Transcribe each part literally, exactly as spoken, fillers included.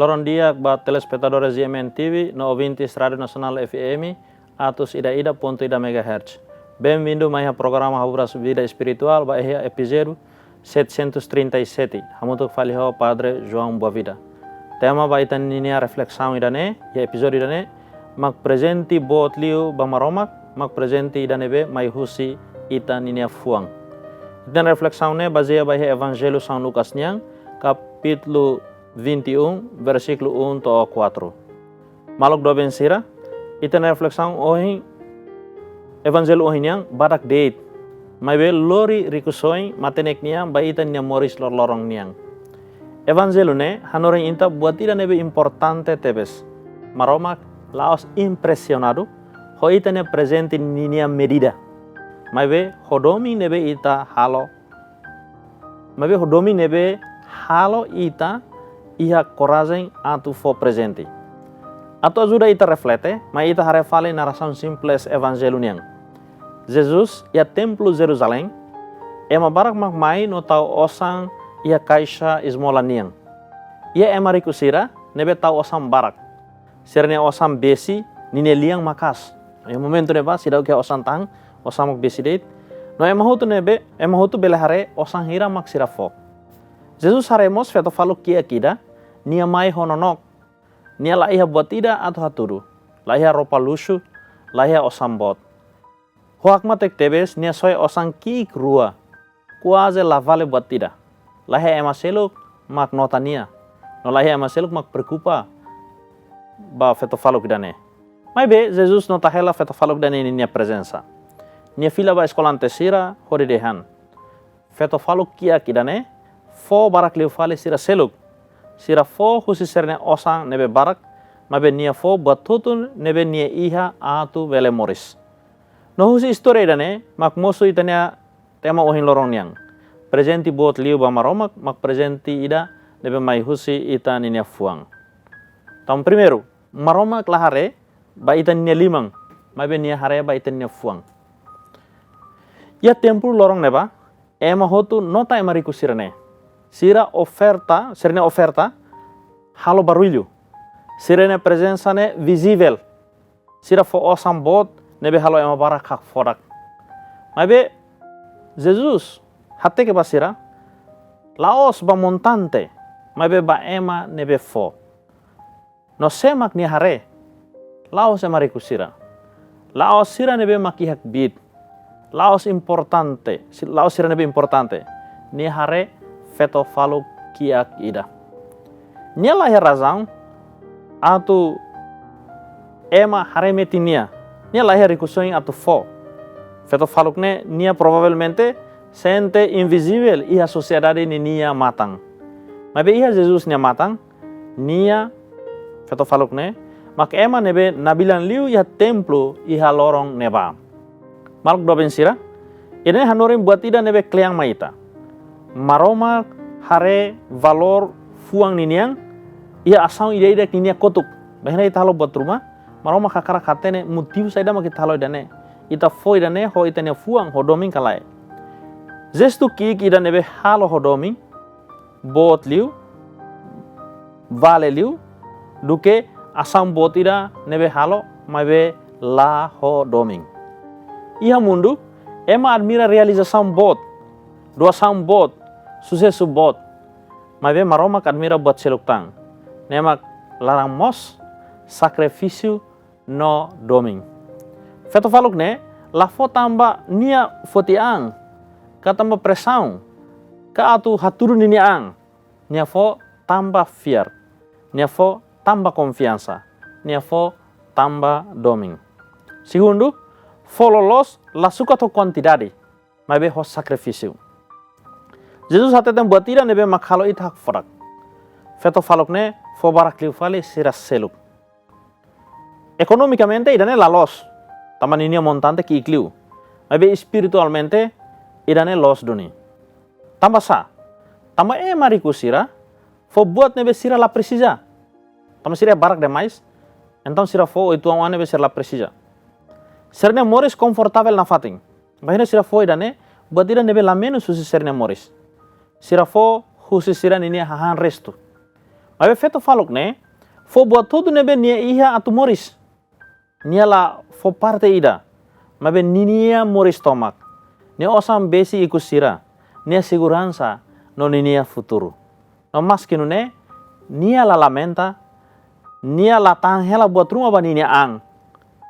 Loron di'ak ba telespetadores G M N T V no ouvintes Rádiu Nasionál F M atus ida ida pontu ida megahertz. Benvindu mai iha programa Haburas Vida Espirituál ba iha epizódiu setecentos trinta e sete, hamutuk fali ho Padre João Boavida. Tema ba ita-nia reflesaun ida-ne'e, iha epizódiu ida-ne'e, mak prezente boot liu ba Maromak, mak prezente ida ne'ebé mai husi ita-nia fuan. Ita-nia reflesaun ne'e bazeia ba iha Evanjellu São Lucas nian, kapítulu vinte e um, versíkulu um to'o quatro. Maluk doben sira, ita-nia reflesaun ohin, Evanjellu ohin nian badak de'it, maibé lori rikusoin matenek nian ba ita-nia moris loroloron nian. Evanjellu ne'e hanorin ita buat ida ne'ebé importante tebes. Maromak la'ós impresionadu ho ita-nia prezente ninia medida, maibé ho domin ne'ebé ita halo, maibé ho domin ne'ebé halo ita iha korajen atu fó prezente. Atu ajuda ita reflete, mai ita haree fali narasaun simples Evanjellu nian. Jesus iha templu Jerusalém, ema barak mak mai no tau osan iha kaixa ezmola nian. Iha ema riku sira ne'ebé tau osan barak. Sira-nia osan besi, ninia lian maka'as. Iha momentu ne'ebá seidauk iha osan tan, osan mak besi de'it. No ema hotu ne'ebé, ema hotu bele haree osan hira mak sira fó. Jesus haree mós feto faluk kiak ida, nia mai ho nonook. Nia la iha buat ida atu hatudu. La iha roupa luxu, la iha osan boot. Ho hakmatek tebes nia soe osan ki'ik rua, kuaze la vale buat ida. La iha ema seluk mak nota nia, no la iha ema seluk mak preokupa ba feto faluk ida-ne'e. Maibé Jesus nota hela feto faluk ida-ne'e ninia prezensa. Nia fila ba eskolante sira hodi dehan: Feto faluk kiak ida-ne'e fó barak liu fali sira seluk. Sira fó husi sira-nia osan ne'ebé barak, maibé nia fó buat hotu ne'ebé nia iha atu bele moris. No husi istória ida-ne'e mak mosu ita-nia tema ohin loron nian. Prezente boot liu ba Maromak mak prezente ida ne'ebé mai husi ita ninia fuan. Entaun primeiru, Maromak la haree ba ita ninia liman, maibé nia haree ba ita ninia fuan. Iha templu loron ne'ebá, ema hotu nota ema riku sira-ne'e. Sira oferta, sira-nia oferta halo barullu. Sira-nia prezensa ne'e vizivel. Sira fó osan boot ne'ebé halo ema barak hakfodak. Maibé Jesus hateke ba sira, la'ós ba montante, maibé ba ema ne'ebé fó. No sé mak nia haree? La'ós ema riku sira. La'ós sira ne'ebé mak iha kbiit. La'ós importante, si-, la'ós sira ne'ebé importante. Nia haree feto faluk kiak ida. Nia la iha razaun atu ema haree metin nia. Nia la iha rikusoin atu fó. Feto faluk ne'e nia provavelmente sente invizivel iha sosiedade ninia matan. Maibé iha Jesus nia matan, nia, feto faluk ne'e, mak ema ne'ebé nabilan liu iha templu iha loron ne'ebá. Maluk doben sira, ida-ne'e hanorin buat ida ne'ebé kle'an mai ita. Maromak haree valór fuan ninian iha asaun ida-idak ninia kotuk. Bainhira ita halo buat ruma, Maromak hakarak hatene motivu saida mak ita halo ida-ne'e. Ita fó ida-ne'e ho ita-nia fuan, ho domin ka lae. Jestu ki'ik ida ne'ebé halo ho domin, boot liu, vale liu, duké asaun boot ida ne'ebé halo, maibé la ho domin. Iha mundu, ema admira realizasaun boot, doasaun boot, susesu boot. Maibé Maromak admira buat seluk tan. Ne'e mak laran moos, sakrifísiu no domin. Feto faluk ne'e la fó tanba nia foti an, ka tanba presaun, ka atu hatudu ninia an. Nia fó tanba fiar. Nia fó tanba konfiansa. Nia fó tanba domin. Segundu, fó loloos la sukat ho kuantidade, maibé ho sakrifísiu. Jesus hateten buat ida ne'ebé mak halo ita hakfodak. Feto faluk ne'e fó barak liu fali sira seluk. Ekonomikamente ida-ne'e la loos, tanba ninia montante ki'ik liu. Maibé espiritualmente ida-ne'e loos duni. Tanba sá? Tanba ema riku sira fó buat ne'ebé sira la presiza. Tanba sira barak demais, entaun sira fó uitoan-oan ne'ebé sira la presiza. Sira-nia moris konfortavel nafatin. Bainhira sira fó ida-ne'e, buat ida ne'ebé la menus husi sira-nia moris. Sira fó husi sira ninia hahán restu. Maibé feto faluk ne'e fó buat hotu ne'ebé nia iha atu moris. Nia la fó parte ida, maibé ninia moris tomak, nia osan besi ikus sira, nia seguransa no ninia futuru. No maski nune'e, nia la lamenta, nia la tahan hela buat ruma ba ninia an.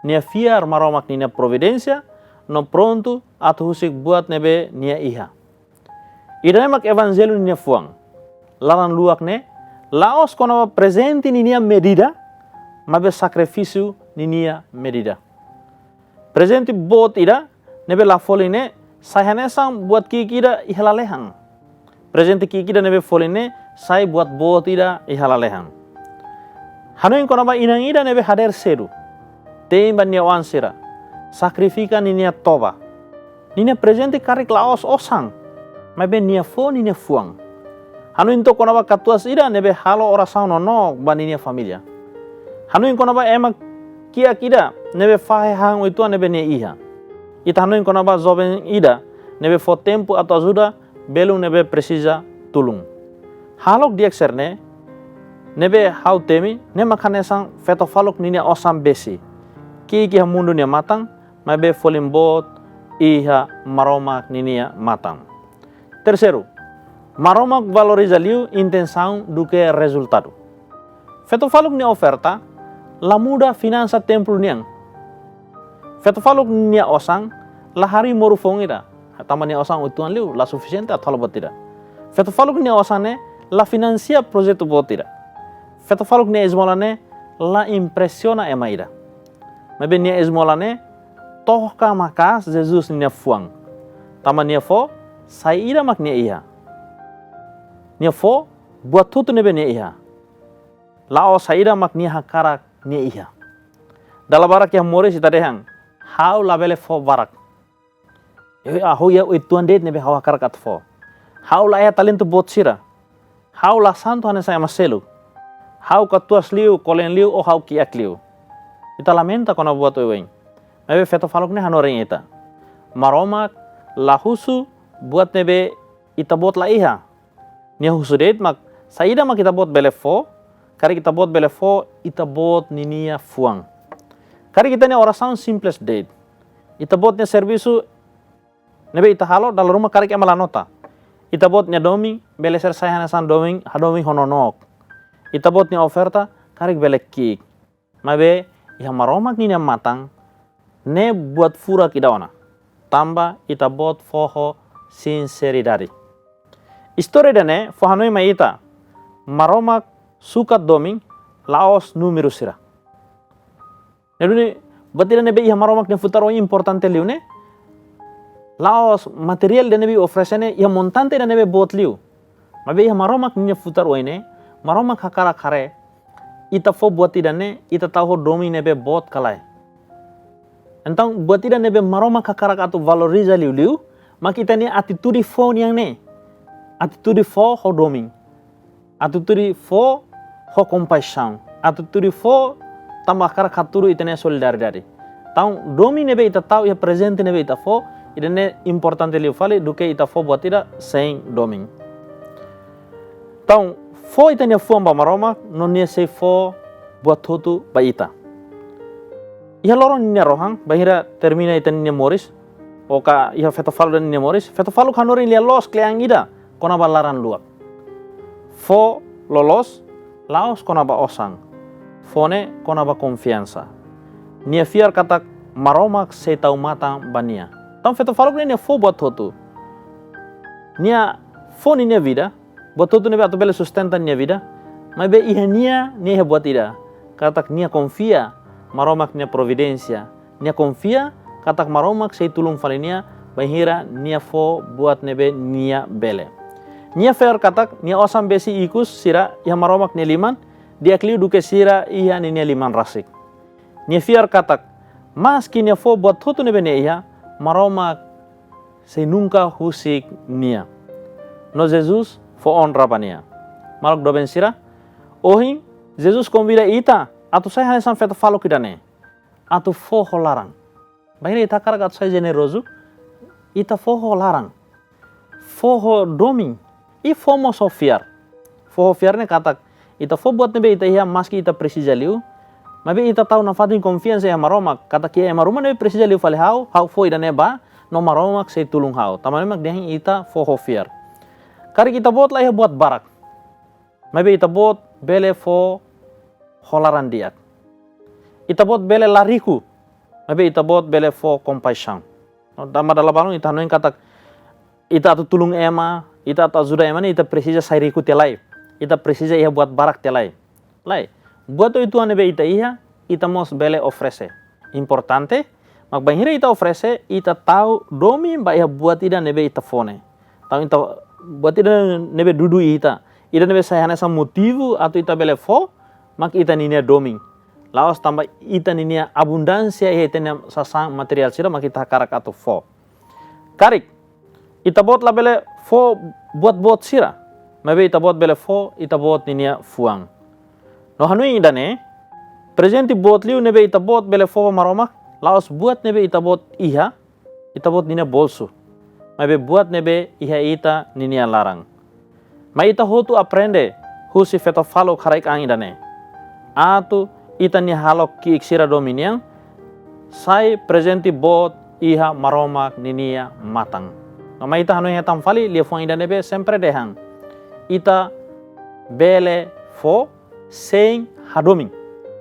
Nia fiar Maromak ninia providénsia, no prontu atu husik buat ne'ebé nia iha. Ida-ne'e mak evanjellu ninia fuan. Laran-luak ne'e la'ós kona-ba prezente ninia medida, maibé sakrifísiu ninia medida. Prezente boot ida ne'ebé la folin ne'e sai hanesan buat ki'ik ida iha lalehan. Prezente ki'ik ida ne'ebé folin ne'e sai buat boot ida iha lalehan. Hanoin kona-ba inan ida ne'ebé hadeer sedu, te'in ba nia oan sira, sakrifika ninia toba. Ninia prezente karik la'ós osan, maibé nia fó ninia fuan. Hanoin took kona-ba katuas ida ne'ebé halo orasaun nonook ba ninia família. Hanoin kona-ba ema kiak ida ne'ebé fahe hahán uitoan ne'ebé nia iha. Ita hanoin kona-ba joven ida ne'ebé fó tempu atu ajuda belun ne'ebé presiza tulun. Hahalok di'ak sira-ne'e, ne'ebé ha'u temi, ne'e mak hanesan feto faluk ninia osan besi, ki'ik iha mundu nia matan, maibé folin boot iha Maromak ninia matan. Terseiru, Maromak valoriza liu intensaun duké rezultadu. Feto faluk nia oferta la muda finansa templu nian. Feto faluk nia osan la harii moru foun ida, tanba nia osan uitoan liu la sufisiente atu halo buat ida. Feto faluk nia osan ne'e la finansia projetu boot ida. Feto faluk nia ezmola ne'e la impresiona ema ida. Maibé nia ezmola ne'e toka maka'as Jesus ninia fuan. Tanba nia fó saida mak nia iha. Nia fó buat hotu ne'ebé nia iha. La'ós saida mak nia hakarak nia iha. Dala barak iha moris ita dehan, ha'u labele fó barak. Ha'u iha uitoan de'it ne'ebé ha'u hakarak atu fó. Ha'u la iha talentu boot sira. Ha'u la santu hanesan ema seluk. Ha'u katuas liu, kolen liu, ou ha'u kiak liu. Ita lamenta kona-ba buat oioin. Maibé feto faluk ne'e hanorin ita. Maromak la husu buat ne'ebé ita-boot la iha. Nia husu de'it mak saida mak ita-boot bele fó, karik ita-boot bele fó ita-boot ninia fuan. Karik ita-nia orasaun simples de'it. Ita-boot nia servisu ne'ebé ita halo dala ruma karik ema la nota. Ita-boot nia domin bele ser sai hanesan domin, hadomi ho nonook. Ita-boot nia oferta karik bele ki'ik. Maibé iha Maromak ninia matan, ne'e buat furak ida ona. Tanba ita-boot fó ho sinseridade. Istória ida-ne'e fó hanoin mai ita, Maromak sukat domin, la'ós númeru sira. Ne'e duni, buat ida ne'ebé iha Maromak nia futar oin importante liu ne'e la'ós materiál ida ne'ebé oferese ne'e, iha montante ida ne'ebé boot liu. Maibé iha Maromak ninia futar oin ne'e, Maromak hakarak haree ita fó buat ida-ne'e, ita tau ho domin ne'ebé boot ka lae. Entaun, buat ida ne'ebé Maromak hakarak atu valoriza liuliu mak ita-nia atitude fó nian ne'e. Atitude fó ho domin. Atitude fó ho kompaixaun. Atitude fó tanba hakarak hatudu ita-nia solidariedade. Entaun, domin ne'ebé ita tau iha prezente ne'ebé ita fó, ida-ne'e importante liu fali duké ita fó buat ida sein domin. Entaun, fó ita-nia fuan ba Maromak, no nia sei fó buat hotu ba ita. Iha loron ninia rohan, bainhira termina ita-nia moris, ou ka iha feto faluk ida ninia moris, feto faluk hanorin lia-loos kle'an ida kona-ba laran-luak. Fó loloos, la'ós kona-ba osan. Fó ne'e kona-ba konfiansa. Nia fiar katak Maromak sei tau matan ba nia. Entaun, feto faluk ne'e nia fó buat hotu. Nia fó ninia vida, buat hotu ne'ebé atu bele sustenta nia vida, maibé iha nia, nia iha buat ida, katak nia konfia Maromak nia providénsia, nia konfia katak Maromak sei tulun fali nia, bainhira nia fó buat ne'ebé nia bele. Nia fiar katak nia osan besi ikus sira iha Maromak nia liman, di'ak liu duké sira iha ninia liman rasik. Nia fiar katak, maski nia fó buat hotu ne'ebé nia iha, Maromak sei nunka husik nia. No Jesus fó onra ba nia. Maluk doben sira, ohin, Jesus konvida ita atu sai hanesan feto faluk ida-ne'e. Atu fó ho laran. Bainhira ita hakarak atu sai jenerozu, ita fó ho laran. Fó ho domin. I fó mós ho fiar. Fó ho fiar ne'e katak, Ita fó buat ne'ebé ita iha maski ita presiza liu, maibé ita tau nafatin konfiansa iha Maromak, katak ema ruma ne'ebé presiza liu fali ha'u, ha'u fó ida-ne'e ba, no Maromak sei tulun ha'u. Tanba ne'e mak dehan ita fó ho fiar. Karik ita-boot la iha buat barak, maibé ita-boot bele fó ho laran di'ak. Ita-boot bele la riku, maibé ita-boot bele fó kompaixaun. No, tanba dala balun ita hanoin katak ita atu tulun ema, ita atu ajuda ema ne'e ita presiza sai riku tiha lai. Ita presiza iha buat barak tiha lai. Lae, buat uitoan ne'ebé ita iha, ita mós bele oferese. Importante, mak bainhira ita oferese, ita tau domin ba iha buat ida ne'ebé ita fó ne'e. Tau ita buat ida ne'ebé dudu iha ita. Ida ne'ebé sai hanesan motivu atu ita bele fó, mak ita ninia domin. La'ós tanba ita ninia abundánsia iha ita-nia sasán materiál sira mak ita hakarak atu fó. Karik, ita-boot labele fó buat boot sira, maibé ita-boot bele fó ita-boot ninia fuan. No hanoin ida-ne'e, prezente boot liu ne'ebé ita-boot bele fó ba Maromak, la'ós buat ne'ebé ita-boot iha, ita-boot ninia bolsu, maibé buat ne'ebé iha ita ninia laran. Mai ita hotu aprende husi feto-faluk haraik-an ida-ne'e. Atu ita-nia hahalok ki'ik sira domin nian, sai prezente boot iha Maromak ninia matan. No mai ita hanoin hetan fali liafuan ida ne'ebé sempre dehan: ita bele fó sein hadomin.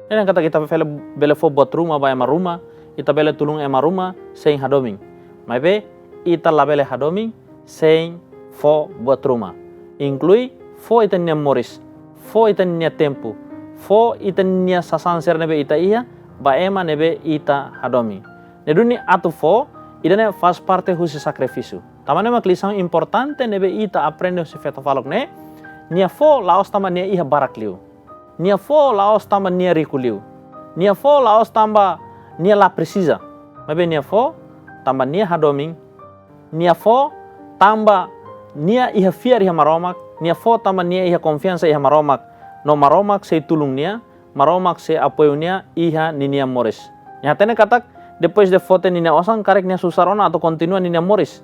Ne'e dehan katak ita bele, bele fó buat ruma ba ema ruma, ita bele tulun ema ruma sein hadomin. Maibé ita labele hadomin sein fó buat ruma. Inklui fó ita-nia moris, fó ita-nia tempu, fó ita-nia sasán sira ne'ebé ita iha ba ema ne'ebé ita hadomi. Ne'e duni atu fó, ida-ne'e faz parte husi sakrifísiu. Tanba ne'e mak lisaun importante ne'ebé ita aprende husi feto-faluk ne'e, nia fó la'ós tanba nia iha barak liu. Nia fó la'ós tanba nia riku liu. Nia fó la'ós tanba nia la presiza. Maibé nia fó tanba nia hadomin. Nia fó tanba nia iha fiar iha Maromak. Nia fó tanba nia iha konfiansa iha Maromak. No Maromak sei tulun nia, Maromak sei apoiu nia iha ninia moris. Nia hatene katak, depois de fó tiha ninia osan, karik nia susar ona atu kontinua ninia moris.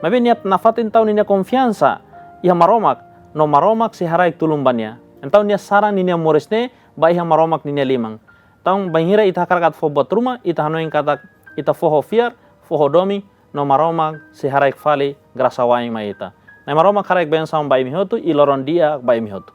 Maibé nia nafatin tau ninia konfiansa iha Maromak, no Maromak sei haraik tulun ba nia. Entaun nia saran ninia moris ne'e ba iha Maromak ninia liman. Entaun bainhira ita hakarak atu fó buat ruma, ita hanoin katak ita fó ho fiar, fó ho domin, no Maromak sei haraik fali grasa wa'in mai ita. Na'i Maromak haraik bensaun ba imi hotu, i loron di'ak ba imi hotu.